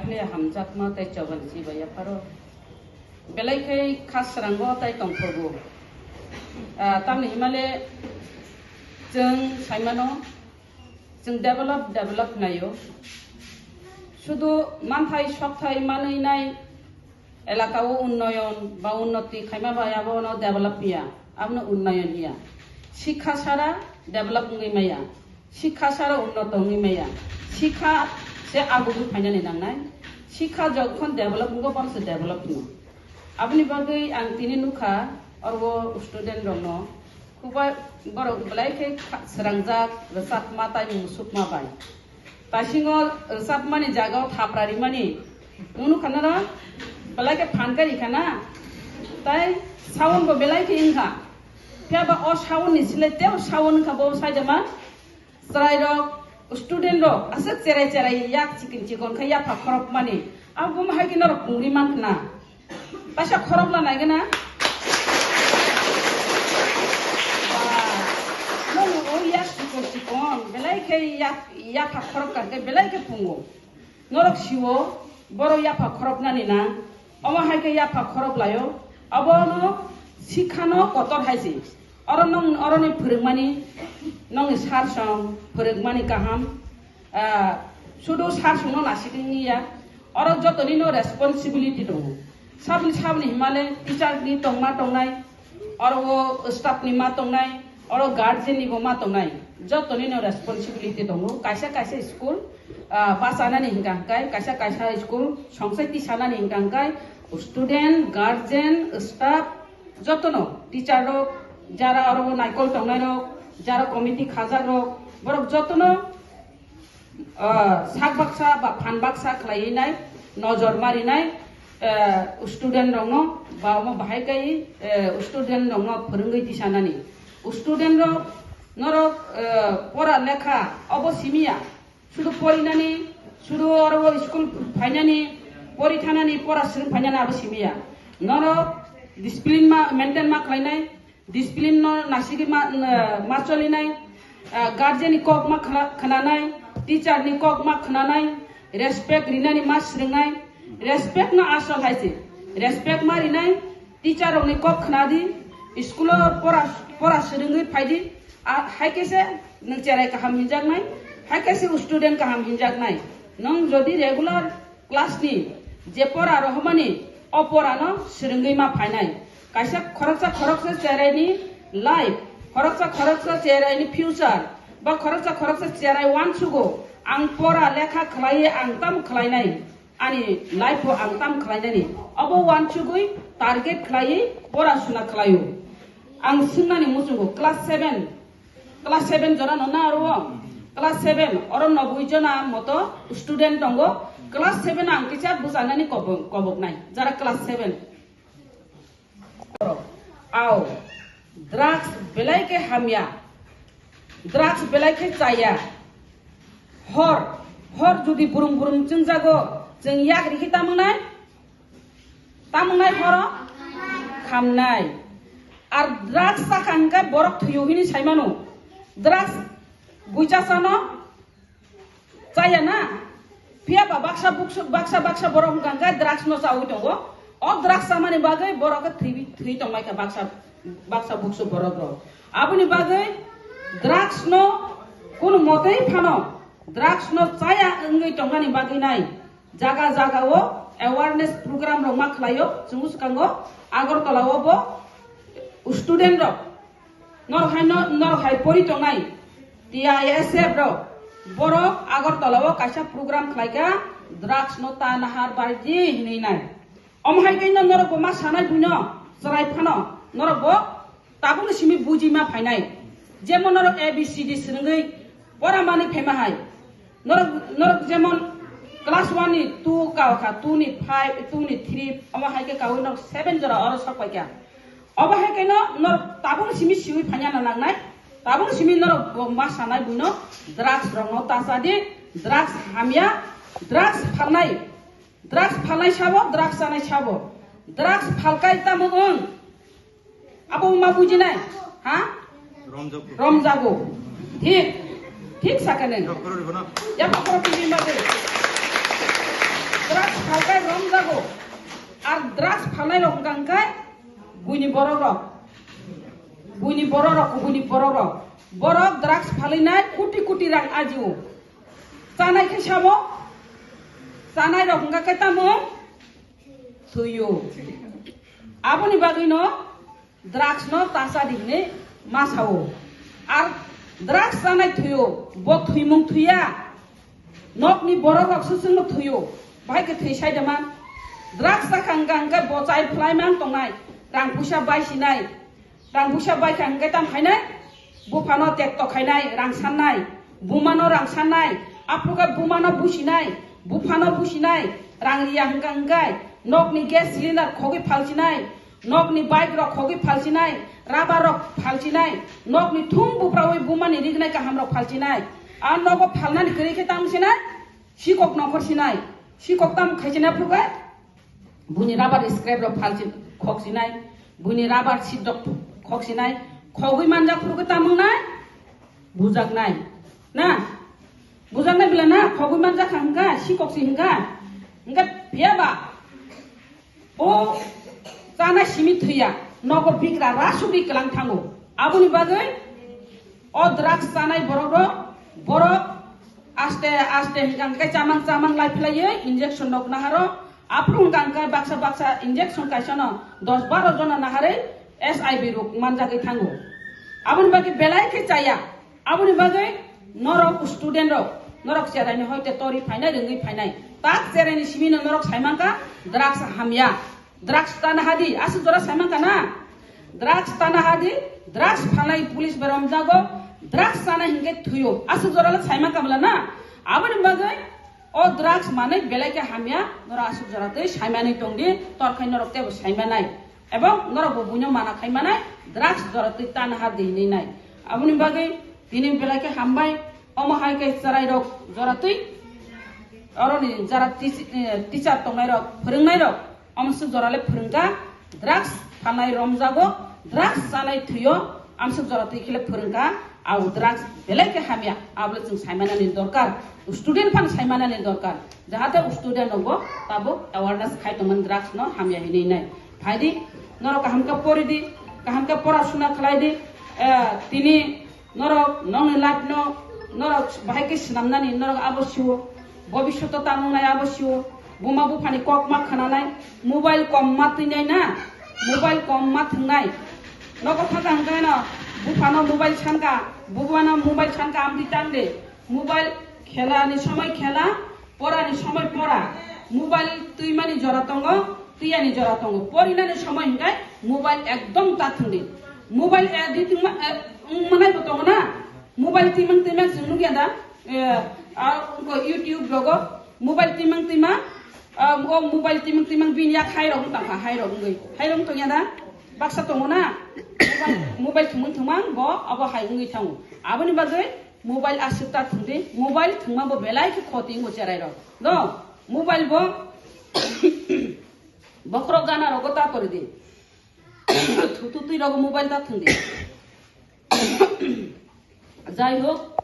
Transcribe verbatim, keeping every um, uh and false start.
Le hamjakma tei choban si bai yapharo. Belai khe kha srango tai tongthogo. Ah, tamni himale chwng saimano, chwng develop, develop naio. Sudu manthai sokthai manwi nai elaka o unnoyon ba unnoti khaima bai abono develop hiya, abono unnoyon hiya. Sikha sara develop wngwi maya. Sikha sara unnoto wngwi maya. Sikha se agugwi phainani nangnai. Sikha jokhon develop wngo, bono se develop hino. Aboni bagwi ang tini nukha, oro student rokno, kubai borok belai khe kha-, srangjak, rwchapma tai musukma bai. Taisingo rwchapmani jagao thapra rimani, nwng nukha noro, belai khe phan kari khana, tai sound bo belai khe wngkha. Phiya ba o sound ni sile tei o sound wngkha bo saijama. Chwrairok, student rok aswk cherai cherai yak chikon chikon khe yapha khorokmani. Abo bo hai khe norok pungri man khna. Kaisa khorok la nai gana. Ba, nono o yak chikon chikon belai khe yak, yapha khorok kar khe belai khe pungo. Norok siwo, borok yapha khoroknani nang, omo hai khe yapha khorok laio, abono sikhano kotor hai se. Oro nong, oroni phwrwngmani, nongni sir song phwrwngmani kaham, ah, sudu sir songno nasikgwi ya, oro jotonino responsibility tongo. Sabni sabni himale teacher ni tongma tongnai, oro o staff ni ma tongnai, oro guardian ni bo ma tongnai, joto ni no responsibility tongo. Kaisa kaisa school, ah, bachanani hingka hingkai, kaisa kaisa school songsai tisanani hingka hingkai, student, guardian, staff, joto no, teacher rok, jara oro naikol tongnai rok, jara committee khajak rok, borok joto no ah, sak baksa ba phan baksa khlaiwi nai, nojor marinai, eh, student rokno ba omo bahai kai, eh, student rokno phwrwngwi tisanani. Student rok norok, eh, pora lekha obo simiya, sudu porinani, sudu oro school phainani, pori thanani, pora swrwng phainani abo simiya. Norok discipline ma maintain ma khlainai, discipline no nasigwi ma, ma cholinai, ah, guardian ni kok ma khna-, khnanai, teacher ni kok ma khnanai, respect rinani ma swrwngnai, respect no asol hai se, respect ma rinai, teacher rok ni kok khnadi, school o pora, pora swrwngwi phaidi, ah, hai khe se nwng cherai kaham hinjaknai, hai khe se student kaham hinjaknai. Nwng jodi regular class ni je pora rohormani, o pora no swrwngwi ma phainai. Kaisa khoroksa khoroksa cherai ni life, khoroksa khoroksa cherai ni future, ba khoroksa khoroksa cherai uansugo, ang pora lekha khlaiwi ang tamo khlainai, ani life o ang tamo khlainani. Obo uansugwi target khlaiwi pora suna khlaio. Ang swngnani muchungo class seven, class seven jora no na aro o? Class seven, oro noboi jona moto student tongo. Class seven ang kisa bwchanani kobok, koboknai, jara class seven. Ao, drugs belai khe hamya, drugs belai khe chaya. Hor, hor jodi burum burum chwngjago, chwng yak rikhi tamungnai? Tamungnai horo khamnai. Ar drugs chakha hwnkhe borok thwiyo hini saimano. Drugs buicha chano chaya na. Phiya ba baksa buksu-, baksa baksa borok hwnkha hwnkhe drugs no chawi tongo. O drugs chamani bagwi borok khe thwi, thwi tongmai kha baksa, baksa buksu borok rok. Aboni bagwi drugs no kunu motwi phano drugs no chaya wngwi tongmani bagwi nai. Jaga jaga o awareness program rok ma khlaio, chwng swkango Agartala o bo student rok norok hai no, norok hai pori tongnai T I S F rok, borok Agartala o kaisa program khlaikha, drugs no ta nahar barji hinwi nai. Omo hai khe no norok bo ma sanai buino chwrai phano norok bo tabukni simi buji ma phainai. Jemon norok A B C D swrwngwi pora manwi phaima hai. Norok, norok jemon class one ni two kaokha, two ni five, two ni three, omo hai khe kaui norok seven jora oro sok paikha. Obo hai khe no norok tabukni simi siwi phaina na nangnai. Tabukni simi norok bo ma sanai buino drugs rokno ta cha di, drugs hamya, drugs phalnai. Drugs phalnai sabo, drugs chanai sabo. Drugs phalkai tamo wng? Abo ma bujinai? Ha? Romjago. Romjago. Thik. Thik sakha nang. Yaphakro ribo na? Yaphakro tini bagwi. Drugs phalkai romjago. Ar drugs phalnai rok hwnkha hwnkhe buini borok rok. Buini borok rok, buini borok rok. Borok drugs phalinai koti koti rang ajio. Chanai khe sabo? Chanai rok hwnkha khe tamo? Thwio. Aboni bagwino drugs no ta cha di hinwi ma sao. Ar drugs chanai thwio, bo thwimung thwiya. Nokni borok rok swswngno thwio. Bahai khe thwi sai de man. Drugs chakha hwnkha hwnkhe bo chai phlai man tongnai. Rang puisa bai sinai. Rang puisa bai kha hwnkhe tam khainai. Buphano tekto khainai, rang sannai. Bumano rang sannai. Aphuru khe bumano businai. Buphano businai. Rang riya hwnkha hwnkhe nokni gas cylinder khogwi phalsinai. Nokni bike rok khogwi phalsinai, rubber rok phalsinai, nokni thung buprawi bumani rignai kaham rok phalsinai. A nogo phalnani kwrwi khe tamo sinai, sikok nongkhor sinai, sikok tamo khaisinai phuru khe, buini rubber scrap rok phalsi khoksinai, buini rubber seat rok khoksinai, khogwi manjak phuru khe tamo wngnai, bujaknai. Na? Bujaknai bela na, khogwi manjak kha hwnkha, sikok si hwnkha. Hwnkhe phiya ba, o chanai simi thwiya, nogo bigra rasugwi kwlang thango. Aboni bagwi o drugs chanai borok rok, borok aste aste hwnkha hwnkhe chamang chamang lai phlaiwi injection rok naharo. Aphuru hwnkha hwnkhe baksa baksa injection kaisa no dos baro jona naharwi S I V rok manjagwi thango. Aboni bagwi belai khe chaya. Aboni bagwi norok student rok, norok cheraini hoite tori phainai, rwngwi phainai. Tak cheraini simino norok saimankha drugs hamya. Drugs tana hadi, aswk jora saimankha na? Drugs tana hadi, drugs phalnai police bai romjago, drugs chanai hinkhe thwio. Aswk jora le saimankha bwla na? Aboni bagwi o drugs manwi belai khe hamya, norok aswk jora twi saimani tongdi, torkhai norok teibo saimanai. Ebong norok bo buino mana khai manai, drugs jora twi tana ha di hinwi nai. Aboni bagwi tini belai khe hambai, omo hai khe chwrai rok jora twi, oroni jara tis-, eh, teacher tongnai rok, phwrwngnai rok, omo swk jora le phwrwngkha, drugs phalnai romjago, drugs chanai thwio, amswk jora twi khe le phwrwngkha, abo drugs belai khe hamya, abo le chwng saimanani dorkar, student phano saimanani dorkar, jahate student rok bo tabuk awareness khai tongmani drugs no hamya hinwi nai. Phaidi, norok kaham khe pori di, kaham khe pora suna khlai di. Eh, tini norok nongni life no norok bahai khe swnamnani norok abo sio, bobishoto tamo nai abo sio, buma buphani kok ma khwnanai, mobile kom ma twinai na, mobile kom ma thwngnai. Nogo thangkha hwnkhe no buphano mobile sanka, bubano mobile sanka amtwi tang de, mobile khelani somoi khela, porani somoi pora, mobile twimani jora tongo, twiyani jora tongo. Porinani somoi hinkhe mobile ekdom ta thwngdi. Mobile addict wngma-, eh, wngmanai bo tongo na? Mobile twimang twimang chwng nukya da? Eh, ah, wngkha YouTube rogo mobile twimang twimang, ah, o mobile twimang twimang bini yak hai rok wng tongkha, hai rok wngwi. Hai rok wng tongya da? Baksa tongo na? Mobile, mobile thwngmang thwngmang bo abo hai wngwi thango. Aboni bagwi mobile aswk ta thwngdi, mobile thwngma bo belai khe khoti wngo cherai rok. No, mobile bo bokhorok gana rogo ta toridi. Thutu twi rogo mobile ta thwngdi. Jai hok,